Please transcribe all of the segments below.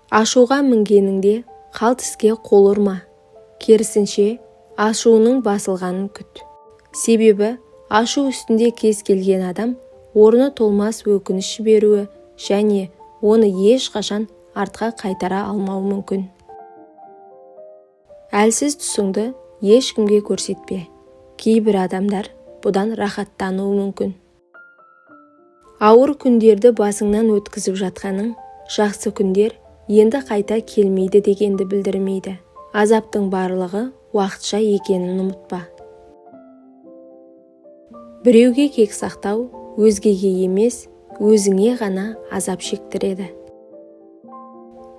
Ашуға мінгеніңде қалт іске қол ұрма. Керісінше, ашуының басылғанын күт. Себебі ашу үстінде кез келген адам орны толмас өкініш жіберуі және оны ешқашан артқа қайтара алмауы мүмкін. Әлсіз тұсыңды ешкімге көрсетпе. Кейбір адамдар бұдан рахаттануы мүмкін. Ауыр күндерді басыңнан өткізіп жатқаның жақсы күндер енді қайта келмейді дегенді білдірмейді. Азаптың барлығы уақытша екенін ұмытпа. Біреуге кек сақтау өзгеге емес, өзіңе ғана азап шектіреді.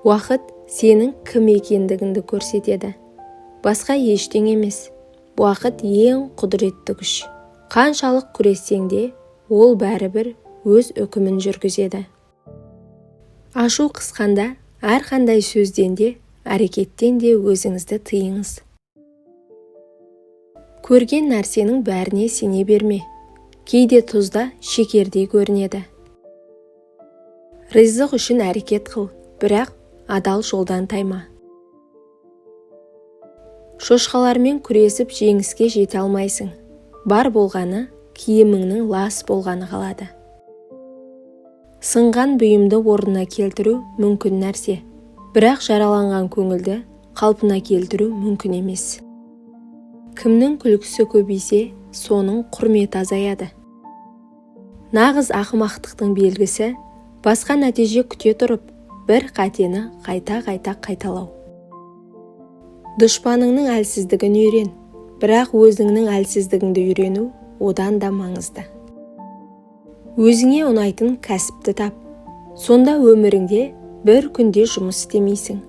Уақыт сенің кім екендігіңді көрсетеді. Басқа ештеңе емес. Уақыт ең құдіретті күш. Қаншалық күрессең де, ол бәрібір өз үкімін жүргізеді. Ашу қысқанда әрқандай сөзден де, әрекеттен де өзіңізді тыйыңыз. Көрген нәрсенің бәріне сене берме. Кейде тұз да шекердей көрінеді. Ризық үшін әрекет қыл, бірақ адал жолдан тайма. Шошқалармен күресіп жеңіске жете алмайсың. Бар болғаны киіміңнің лас болғаны қалады. Сынған бұйымды орнына келтіру мүмкін нәрсе, бірақ жараланған көңілді қалпына келтіру мүмкін емес. Кімнің күлкісі көбейсе, соның құрметі азаяды. Нағыз ақымақтықтың белгісі басқа нәтиже күте тұрып, бір қатені қайта-қайта қайталау. Дұшпаныңның әлсіздігін үйрен, бірақ өзіңнің әлсіздігіңді үйрену одан да маңызды. Өзіңе ұнайтын кәсіпті тап. Сонда өміріңде бір күнде жұмыс істемейсің.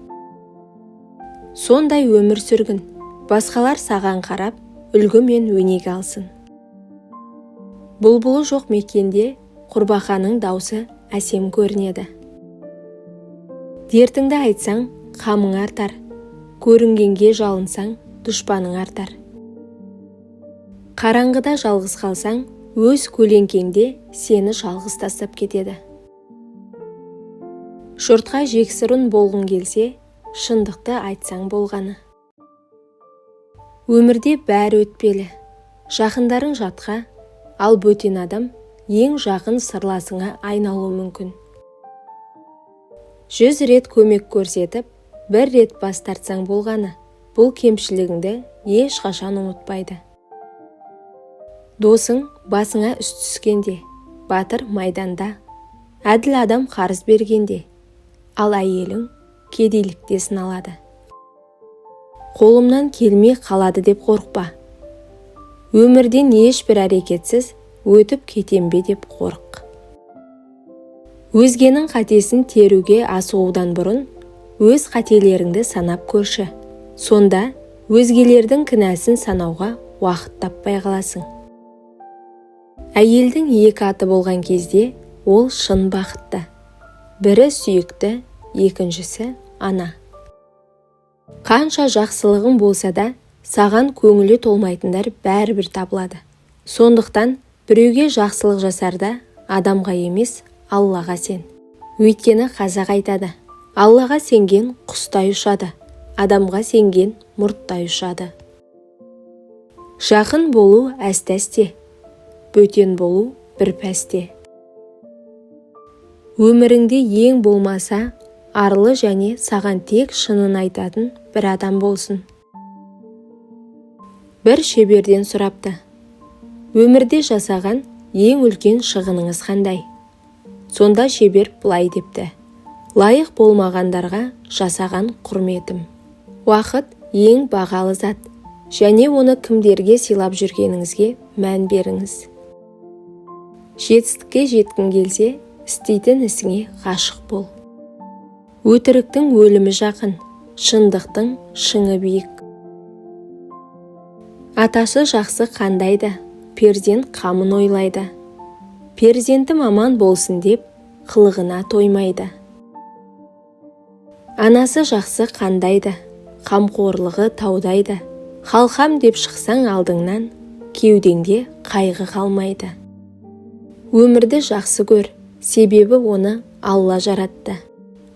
Сондай өмір сүргін, басқалар саған қарап, үлгі мен өнеге алсын. Бұлбұлы жоқ мекенде құрбақаның даусы әсем көрінеді. Дертіңді айтсаң, қамың артар. Көрінгенге жалынсаң, дұшпаның артар. Қараңғыда жалғыз қалсаң, өз көлеңкеңде сені жалғыз тастап кетеді. Жұртқа жексұрын болғың келсе, шындықты айтсаң болғаны. Өмірде бәрі өтпелі. Жақындарың жатқа, ал бөтен адам ең жақын сырласыңа айналуы мүмкін. 100 рет көмек көрсетіп, бір рет бас тартсаң болғаны, бұл кемшілігіңді ешқашан ұмытпайды. Досың басыңа іс түскенде, батыр майданда, әділ адам қарыз бергенде, ал әйелің кедейлікте сыналады. Қолымнан келмей қалады деп қорықпа. Өмірден ешбір әрекетсіз өтіп кетем бе деп қорық. Өзгенің қатесін теруге асығудан бұрын өз қателеріңді санап көрші. Сонда өзгелердің кінәсін санауға уақыт таппай қаласың. Әйелдің екі аты болған кезде ол шын бақытты. Бірі сүйікті, екіншісі ана. Қанша жақсылығың болса да, саған көңілі толмайтындар бәрібір табылады. Сондықтан біреуге жақсылық жасарда адамға емес, Аллаға сен. Өйткені қазақ айтады, Аллаға сенген құстай ұшады, адамға сенген мұрттай ұшады. Жақын болу әсте-әсте, бөтен болу бір пәсте. Өміріңде ең болмаса арлы және саған тек шынын айтатын бір адам болсын. Бір шеберден сұрапты: өмірде жасаған ең үлкен шығыныңыз қандай? Сонда шебер былай депті: лайық болмағандарға жасаған құрметім. Уақыт ең бағалы зат, және оны кімдерге сыйлап жүргеніңізге мән беріңіз. Жетістікке жеткің келсе, істейтін ісіңе ғашық бол. Өтіріктің өлімі жақын, шындықтың шыңы биік. Атасы жақсы қандай да, перзент қамын ойлайды. Перзентім аман болсын деп, қылығына тоймайды. Анасы жақсы қандай да, қамқорлығы таудайды. Халқам деп шықсаң алдыңнан, кеудеңде қайғы қалмайды. Өмірді жақсы көр, себебі оны Алла жаратты.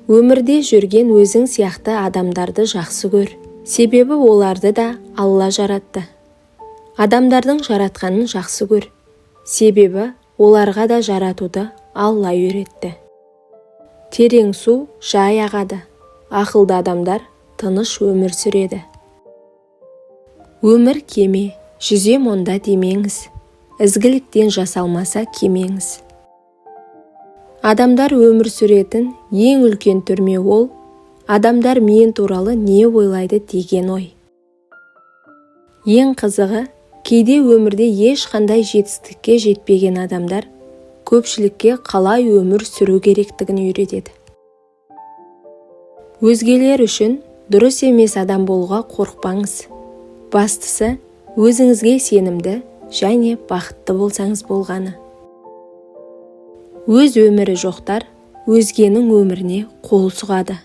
Өмірде жүрген өзің сияқты адамдарды жақсы көр, себебі оларды да Алла жаратты. Адамдардың жаратқанын жақсы көр, себебі оларға да жаратуды Алла үйретті. Терең су жай ағады, ақылды адамдар тыныш өмір сүреді. Өмір кеме, жүзем онда демеңіз, ізгіліктен жасалмаса кемеңіз. Адамдар өмір сүретін ең үлкен түрме ол, адамдар мен туралы не ойлайды деген ой. Ең қызығы, кейде өмірде ешқандай жетістікке жетпеген адамдар көпшілікке қалай өмір сүру керектігін үйретеді. Өзгелер үшін дұрыс емес адам болуға қорықпаңыз. Бастысы, өзіңізге сенімді және бақытты болсаңыз болғаны. Өз өмірі жоқтар өзгенің өміріне қол сұғады.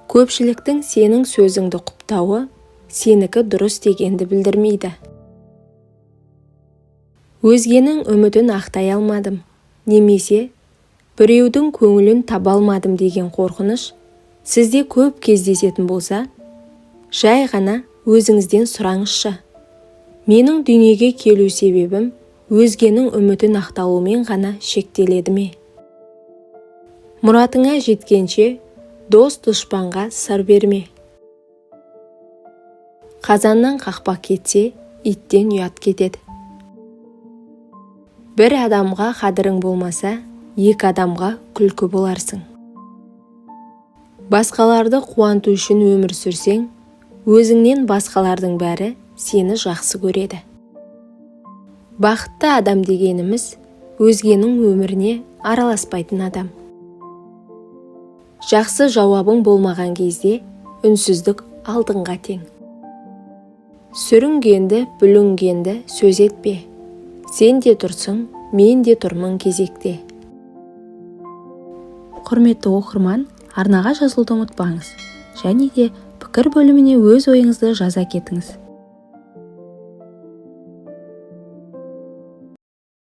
Көпшіліктің сенің сөзіңді құптауы сенікі дұрыс дегенді білдірмейді. Өзгенің үмітін ақтай алмадым, немесе біреудің көңілін таба алмадым деген қорқыныш сізде көп кездесетін болса, жай ғана өзіңізден сұраңызшы. Менің дүниеге келу себебім өзгенің үмітін ақталумен ғана шектеледі ме? Мұратыңа жеткенше дос дұшпанға сыр берме. Қазаннан қақпақ кетсе, иттен ұят кетеді. Бір адамға қадірің болмаса, екі адамға күлкі боларсың. Басқаларды қуанту үшін өмір сүрсең, өзіңнен басқалардың бәрі сені жақсы көреді. Бақытты адам дегеніміз өзгенің өміріне араласпайтын адам. Жақсы жауабың болмаған кезде үнсіздік алтынға тең. Сүрінгенді, бүлінгенді сөз етпе. Сен де тұрсың, мен де тұрмын кезекте. Құрметті оқырман, арнаға жазылуды ұмытпаңыз. Және де пікір бөліміне өз ойыңызды жаза кетіңіз.